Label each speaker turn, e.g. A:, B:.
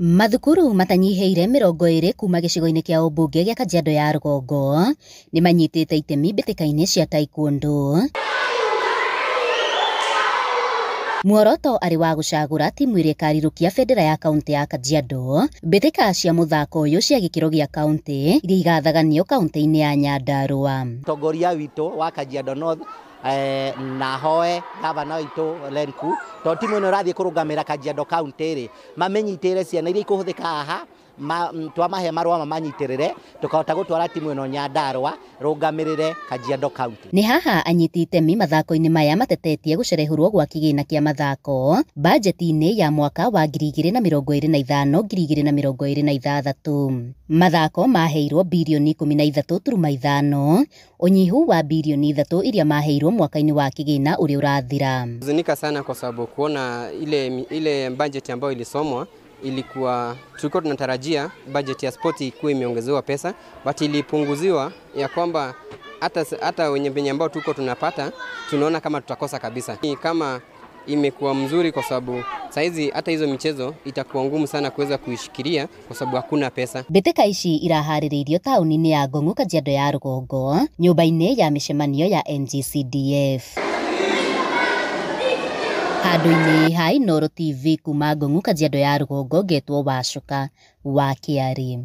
A: Mathukuru matanyihĩire 20 kuma gĩcigo-inĩ kĩa ũmbunge gĩa Kajiado ya rũgongo nĩmanyitĩte itemi mbĩtĩka-inĩ cia taekwondo. Muoroto arĩ wa gũcagũra timu ĩrĩa ĩkarirũkia bendera ya kaunti ya Kajiado mbĩtĩka cia mũthako ũyũ cia gĩkĩro gĩa kaunti iria igathaganio kaunti-inĩ ya Nyandarua.
B: Tongoria witũ wa Kajiado North na hoe gavana witũ Lenku to timu ĩno ĩrathiĩ kũrũgamĩra Kajiado County rĩ mamenyitĩre ciana iria ikũhũthĩka haha twamahe marũa mamanyitĩrĩre tukahota gũtwara timu ĩno Nyandarua rũgamĩrĩre Kajiado County.
A: Nĩ haha anyiti itemi mathako-inĩ maya matetetie gũcerehũrwo gwa kĩgĩna kĩa mathako bajeti-inĩ ya mwaka wa 2025 2026. Mathako maheirwo birioni 13.5 ũnyihu wa birioni 3 iria maheirwo mwaka-inĩ wa kĩgĩna ũrĩa ũrathira.
C: Huzunika sana kwa sababu kuona ile budget ambayo ilisomwa ilikuwa tulikuwa tunatarajia budget ya sport ikuwe imeongezewa pesa, but ilipunguziwa ya kwamba hata wenye penye ambao tuko tunapata tunaona kama tutakosa kabisa. Ni kama imekuwa mzuri kwa sababu saizi hata hizo michezo itakuwa ngumu sana kuweza kuishikilia kwa sababu hakuna pesa.
A: Mbĩtĩka ici iraharĩrĩirio taũni-inĩ ya Ngong'u Kajiado ya rũgongo nyũmba-inĩ ya mĩcemanio ya NGCDF. Handũ-inĩ ha Inooro TV kuma Ngong'u Kajiado ya rũgongo ngetwo Wacuka wa Kĩarĩ.